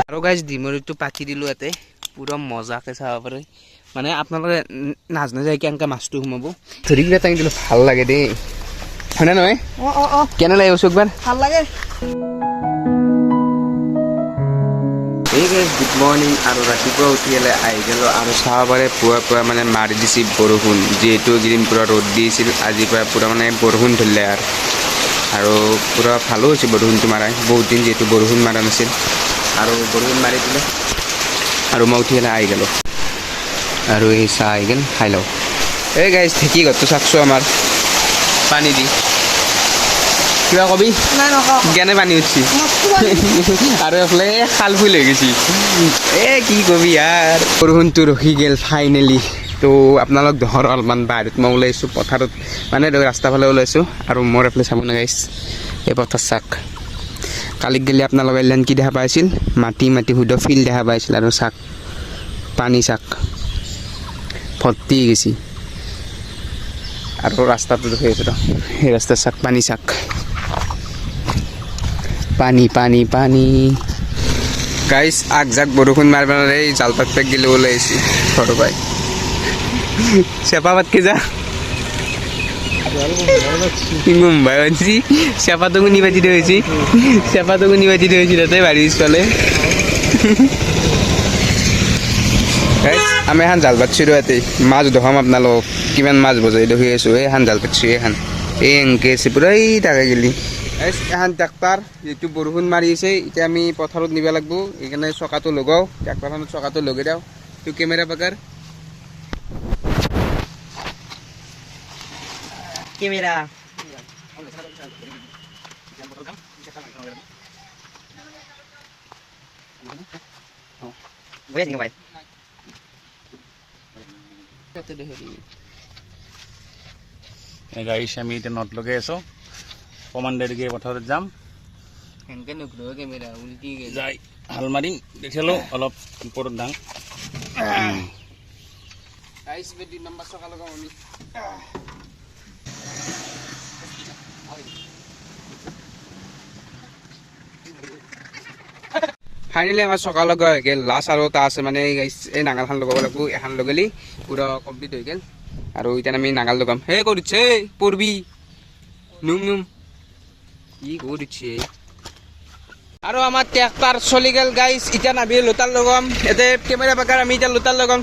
আৰু গাইজ ডিমৰুটো পাতি দিলোঁ ইয়াতে পুৰা মজাকে চাব পাৰে। মানে আপোনালোকে নাজানে যায় কেনেকৈ মাছটো সোমাব, ধৰি কিবা টাঙি দিলোঁ ভাল লাগে দেই, হয়নে নহয়? কেনে লাগিব একবাৰ ভাল লাগে। এই গাইজ গুড মৰ্ণিং। আৰু ৰাতিপুৱা উঠি পেলাই আহি গ'লোঁ আৰু চাব পাৰে পুৱা পুৱা মানে মাৰি দিছে বৰষুণ। যিহেতু এইকেইদিন পূৰা ৰ'দ দিছিল, আজিৰ পৰা পূৰা মানে বৰষুণ ধৰিলে আৰু আৰু পূৰা ভালো হৈছে বৰষুণটো মাৰাই, বহুত দিন যিহেতু বৰষুণ মাৰা নাছিল আৰু বৰষুণ মাৰি দিলে আৰু মই উঠি পেলাই আহি গ'লোঁ। আৰু এই চাহ আহি গ'ল, খাই লওঁ। এই গাইজ ঢেঁকী ঘৰটো চাকছোঁ আমাৰ পানী দি, কিবা কবি? কেনে পানী উঠছি আৰু এইফালে খাল ফুল হৈ গৈছে, এ কি কবি ইয়াৰ। বৰষুণটো ৰখি গ'ল ফাইনেলি। তো আপোনালোক ধৰ অলপমান বাহিৰত মই ওলাইছোঁ পথাৰত, মানে ৰাস্তা ফালে ওলাইছোঁ। আৰু মোৰ এইফালে চাব না গাইছ, এই পথাৰ চাক কালিক গ'লে আপোনালোকে এলান কি দেখা পাইছিল, মাটি মাটি শুদ্ধ ফিল্ড দেখা পাইছিল আৰু চাক পানী চাক ভৰ্তি হৈ গৈছে। আৰু ৰাস্তাটো দেখি আছোঁ, সেই ৰাস্তাৰ চাক পানী চাক পানী পানী পানী। গাইছ আগজাক বৰষুণ মাৰিব এই জাল পাত পেক গেলে ওলাই আহিছে ঘৰৰ পৰাই। চেপা পাতকে যা মুম্বাই আনছি, চেপাটো কোনি পাতি থৈছি, চেপাটো কোনি পাতি থৈছি তাতে বাৰীৰ পিছফালে। গাইছ আমি এখন জাল পাতছোঁ ইয়াতে মাছ দেখাম আপোনালোকক কিমান মাছ বজাই দেখি আছোঁ। এইখন জাল পাতছোঁ, এইখন এই এনকে আছে পুৰা এই তাকে গেলি। এখন ট্ৰেক্টৰ যিটো বৰষুণ মাৰি আছে, এতিয়া আমি পথাৰত নিব লাগিব, সেইকাৰণে চকাটো লগাওঁ, ট্ৰেক্টৰখনত চকাটো লগাই দিওঁ। তো কেমেৰা পাকাৰ কেমেৰা গাইছ আমি এতিয়া not লগাই আছোঁ, অকণমান দেৰিকৈ পথাৰত যাম, যাই হাল মাৰিম। দেখিলোঁ অলপ ওপৰত ধান। ফাইনেলি আমাৰ চকা লগা হৈ গ'ল। লাষ্ট আৰু এটা আছে, মানে এই নাঙলখন লগাব লাগিব, এখন লগালি পুৰা কমপ্লিট হৈ গ'ল। আৰু এতিয়া আমি নাঙল লগাম। হে কৰিছে পৰবি নুম নুম কি কৰিছে। আৰু আমাৰ ট্ৰেক্টৰ চলি গ'ল গাইছ, এতিয়া নাবি লোটাৰ লগাম। ইয়াতে কেমেৰা পাকাৰ আমি এতিয়া লোটাৰ লগাম।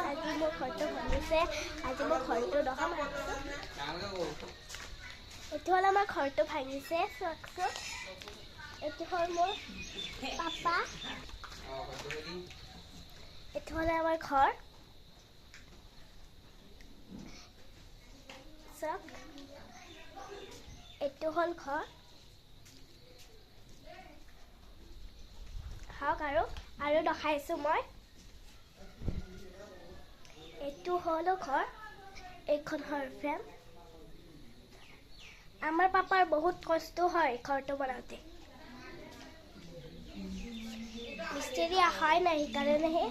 আজি মোৰ ঘৰটো ভাঙিছে, আজি মোৰ ঘৰটো দেখাম। এইটো হ'ল আমাৰ ঘৰটো ভাঙিছে, চাওকচোন। এইটো হ'ল মোৰ পাপা, এইটো হ'ল আমাৰ ঘৰ, চাওক। এইটো হ'ল ঘৰ, হওক। আৰু আৰু দেখাইছোঁ মই, এইটো হ'ল ঘৰ, এইখন হ'ল ফেন। আমাৰ পাপাৰ বহুত কষ্ট হয় ঘৰটো বনাওঁতে, মিস্ত্ৰী অহাই নাই সেইকাৰণেহে।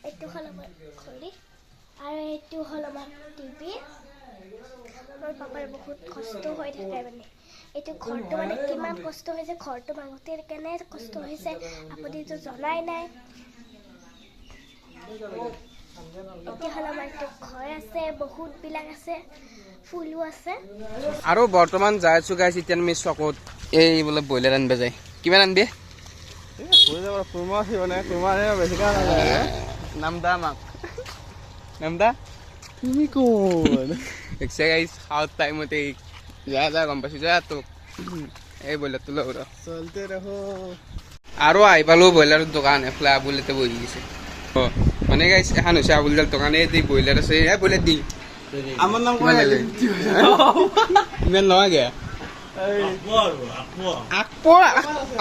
এইটো হ'ল আমাৰ খৰি আৰু এইটো হ'ল আমাৰ টিভি। আমাৰ পাপাৰ বহুত কষ্ট হৈ থাকে, মানে এইটো ঘৰটো মানে কিমান কষ্ট হৈছে, ঘৰটো ভাঙোতে কেনে কষ্ট হৈছে আপুনিতো জনাই নাই। এতিয়া হ'ল আমাৰ এইটো ঘৰ আছে, বহুতবিলাক আছে, ফুলো আছে। আৰু বৰ্তমান যাই আছোঁ গাইছ এতিয়া আমি চকত এই বোলে ব্ৰইলাৰ আনিব যায়। কিমান আনবি? নাম দা আমাক, নাম দা তুমি কোন? দেখছে গাইছ খাওয়ার টাইমতে যা যা গম পাইছো, যা তোক এই ব্ৰইলাৰটো লওঁ ৰ। চলতে ৰহো। আৰু আহি পালো ব্ৰইলাৰৰ দোকান, এফালে আবুল ইয়াতে বহি গৈছে। মানে গাইছ এখন হৈছে আবুলদাৰ দোকান, এই ব্ৰইলাৰ আছে, এই ব্ৰইলাৰ দি আমাৰ নাম কিমান লাগে? ইমান নহয়।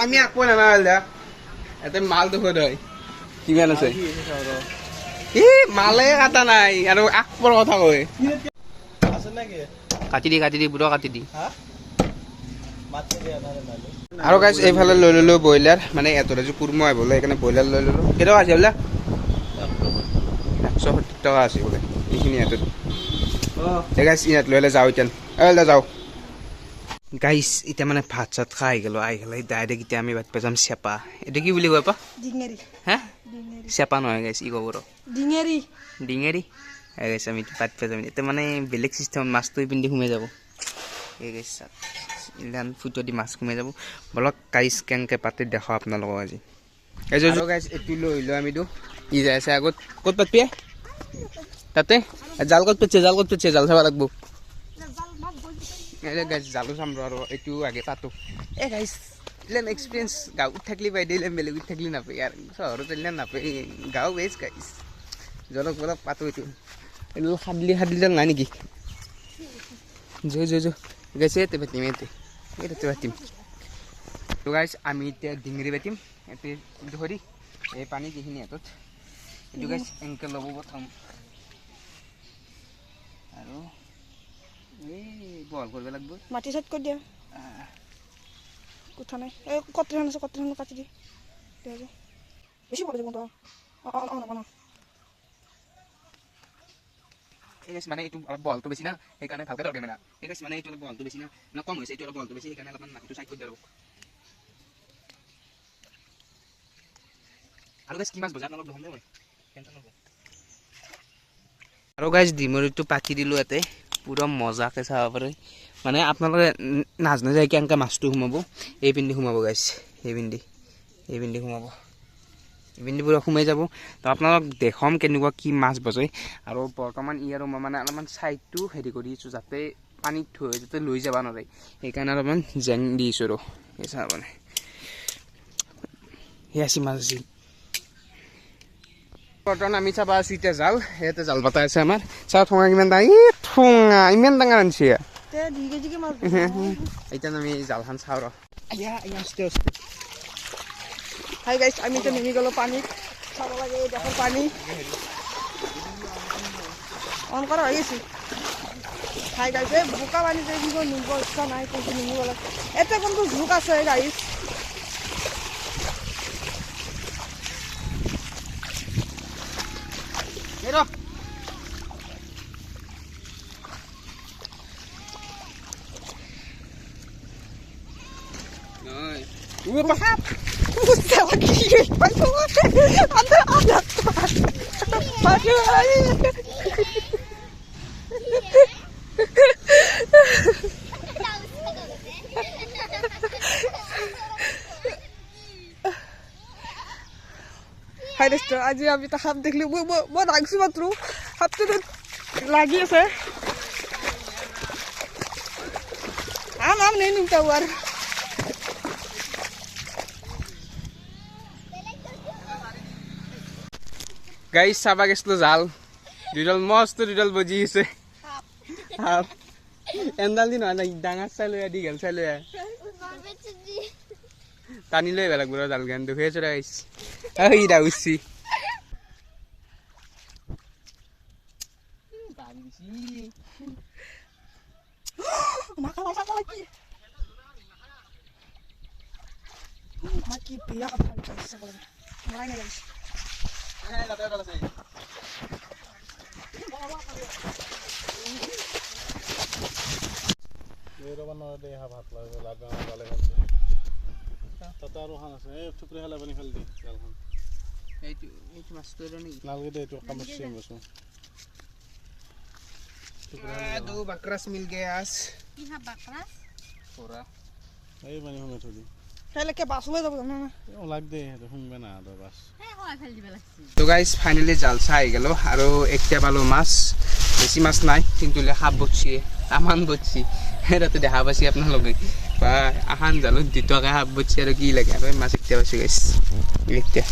আমি আকব নানা, ইয়াতে মাল দেখো তই কিমান আছে। এই মালে কাটা নাই আৰু আকবৰ কথা কয়। কাটি দি, কাটি দি, বুঢ়া কাটি দি। আৰু গাইছ এইফালে লৈ ল'লো ব্ৰইলাৰ, মানে এটোৰে যে কুৰমা আহিব সেইকাৰণে ব্ৰইলাৰ লৈ ল'লো। কেইটকা আছে বোলে? 170 টকা আছে বোলে এইখিনি এটোত। গাইছ ইয়াত লৈ যাওঁ এতিয়া, যাওঁ গাইছ। এতিয়া মানে ভাত চাত খাই আহি গ'লো, আহি গ'লে ডাইৰেক্ট এতিয়া আমি ভাত পাই যাম চেপা। এইটো কি বুলি কয় পা? হা, চেপা নহয় গাইছ, ই ক'ব ডিঙেৰি। ডিঙেৰি গাইছ। আমি ভাত পাই যাম এতিয়া, মানে বেলেগ চিষ্টেমত মাছটো পিন্ধি সোমাই যাব। এই গাইছ ইমান ফুটো দি মাছ সোমাই যাব। বলক গাইছ কেনেকৈ পাতি দেখাওঁ আপোনালোকক আজি। গাইছ এইটো লৈ আহিলোঁ আমিতো, ই যাই আছে আগত। ক'ত পাতবি? তাতে জাল ক'ত পাতিছে? জাল ক'ত পাতিছে? জাল চাব লাগব। গাইছ জালো চাম আৰু এইটো আগে পাতো। এ গাইছ ইমান এক্সপিৰিয়েঞ্চ গাঁৱত থাকিলে পাই দিলে, বেলেগত থাকিলে নাপায় আৰু চহৰত আহিলে নাপায়। গাঁও বেছ গাইছ। জলক বলক পাতো। এইটো এইটো খাদলি খাদলি জাল নাই নেকি? যো যো যো গাইছ, ইয়াতে পাতিম, ইয়াতে ইয়াতে পাতিম। তো গাইছ আমি এতিয়া ডিঙৰি পাতিম। ইয়াতে ধৰি এই পানী যিখিনি হাতত এইটো গাইছ এনেকৈ ল'ব প্ৰথম আৰু এই বহল কৰিব লাগিব। মাটি চাইড কৰি দিয়া, কথা নাই। এই কটৰীখন আছে, কটৰীখন কাটি দি বেছি বল যাব। অঁ অঁ অঁ এই মানে এইটো অলপ বহলটো বেছি না, সেইকাৰণে ভালকৈ দৰকাৰ না। এই মানে এইটো অলপ বহলটো বেছি না, মানে কম হৈছে, এইটো অলপ বহলটো বেছি, সেইকাৰণে অলপমান মাটিটো চাইড কৰি দিওঁ। আৰু গাইছ কি মাছ বজাৰ অলপ দেখোন মই টেনশ্যন নল'ব। আৰু গাইছ ডিমৰিটো পাতি দিলোঁ ইয়াতে, পূৰা মজাকৈ চাব পাৰে। মানে আপোনালোকে নাজানে যায় কেনেকৈ মাছটো সোমাব। এই পিন্ধি সোমাব গাইছ, এই পিন্ধি, এই পিন্ধি সোমাব, এই পিন্ধি পূৰা সোমাই যাব। তো আপোনালোক দেখম কেনেকুৱা কি মাছ বজে। আৰু বৰ্তমান ই আৰু মই মানে অলপমান ছাইডটো হেৰি কৰি দিছোঁ, যাতে পানীত থৈ যাতে লৈ যাব নোৱাৰে, সেইকাৰণে অলপমান জেং দিছোঁ। আৰু এই চাব মানে সেই আছে মাছ আছিল। বৰ্তমান আমি চাবা আছোঁ এতিয়া জাল, ইয়াতে জাল পাতা আছে আমাৰ। চাওঁ ঠোঙা কিমান ডাঙৰ, এই ঠোঙা ইমান ডাঙৰ আনিছে। এতিয়া আমি জালখন চাওঁ ৰ। হাই গাইছ, আমি এতিয়া নামি গ'লো পানীত। চাব লাগে এই দেখোন পানী অন কৰা হৈ গৈছে। হাই গাইছ, এই বোকা পানীত কি কয় নিব ইচ্ছা নাই, কিন্তু নিমিব লাগে। এটা কিন্তু জোক আছে গাইছ। হাই দোস্ত, আজি আমি এটা সাপ দেখিলো। মই দাঙছো মাত্ৰ, সাপটো লাগি আছে। আম আম নেই নিমতা আৰু। গাইছ চাবা গেছিলো জাল, দুডাল মস্ত দুডাল বজি আছে। এনডাল দি নহয়, ডাঙৰ চাই লৈ দীঘল চাই লৈ টানি লৈ আহিব লাগিব জাল গান দুখে আছো গাইছ। এইটা উঠছি दो बकरास मिल गया आज। थोड़ा এই পানী সোমাই থৈ দি। তাইলৈকে বাছ লৈ যাব জানা। ওলাক দে, শুনবে না বাছ। তো গাইজ ফাইনেলি জালচা আহি গ'লো আৰু একটা পালোঁ মাছ। বেছি মাছ নাই, কিন্তু সাপ বচছি, তামান বচছি, তাতে দেখা পাইছি আপোনালোকে। বা আহান জালত দুটাকে সাপ বচছি আৰু কি লাগে। আৰু মাছ একটা পাইছোঁ গাইজ। এতিয়া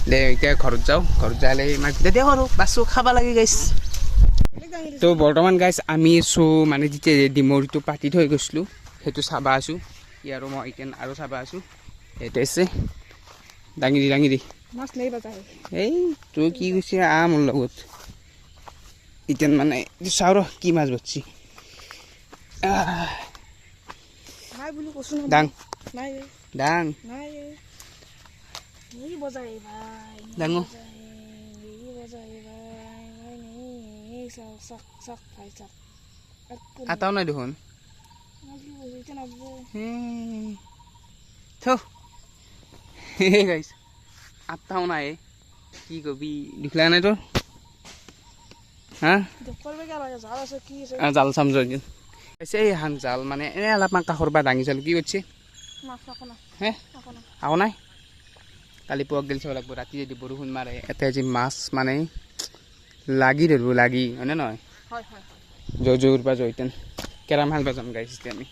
দে এতিয়া ঘৰত যাওঁ, ঘৰত যালে মাছ দিওঁ আৰু বাছো খাব লাগে গাইজ। তো বৰ্তমান গাইজ আমি আছোঁ মানে যেতিয়া ডিমৰিটো পাতি থৈ গৈছিলোঁ সেইটো চাবা আছোঁ। আৰু মই এতিয়া আৰু চাবা আছোঁ। সেইটো আছে দাঙি দি, দাঙি দি। মাছ নেই বাজাই। এই তুই কি কৈছি আহ মোৰ লগত। এতিয়া মানে চাওঁ ৰ কি মাছ বাচ্ছি। নাই বুলি কৈছো ন। দাং। নাই। দাং। নাই, নেই বজাই ভাই। দাঙো। নেই বজাই ভাই, নাই নেই। চাক চাক চাক ভাই চাক। আটাও নাই দেখোন। এতিয়া নাপব। থ গাইছ, আটাও নাই, কি কবি? দুখ লগা নাই তোৰ? হা? জাল আছে কি আছে? জাল চাম যোৱা এই হান জাল মানে এনে অলপমান কাষৰ পৰা দাঙি চালো। কি কৰিছে? হে, আকৌ নাই। কালি পুৱা গেলি চাব লাগিব। ৰাতি যদি বৰষুণ মাৰে, ইয়াতে আজি মাছ মানে লাগি ধৰিব লাগি, হয়নে নহয়? জোৰ পৰা জয়তেন কেৰাম খেলবা যাম গাইছ এতিয়া আমি।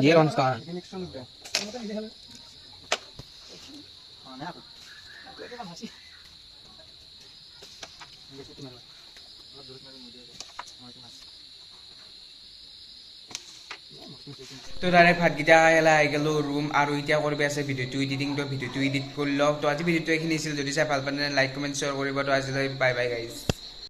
ये कौन सा? তো ডাইৰেক্ট ভাতকেইটা খাই পেলাই আহি গ'লোঁ ৰুম আৰু এতিয়া কৰিব আছে ভিডিঅ'টো এডিটিং। তো ভিডিঅ'টো এডিট কৰি লওঁ। তো আজি ভিডিঅ'টো এইখিনি আছিল। যদি চাই ভাল পালে লাইক, কমেণ্ট, শ্বেয়াৰ কৰিব। তো আজিলৈ বাই বাই গাইজ।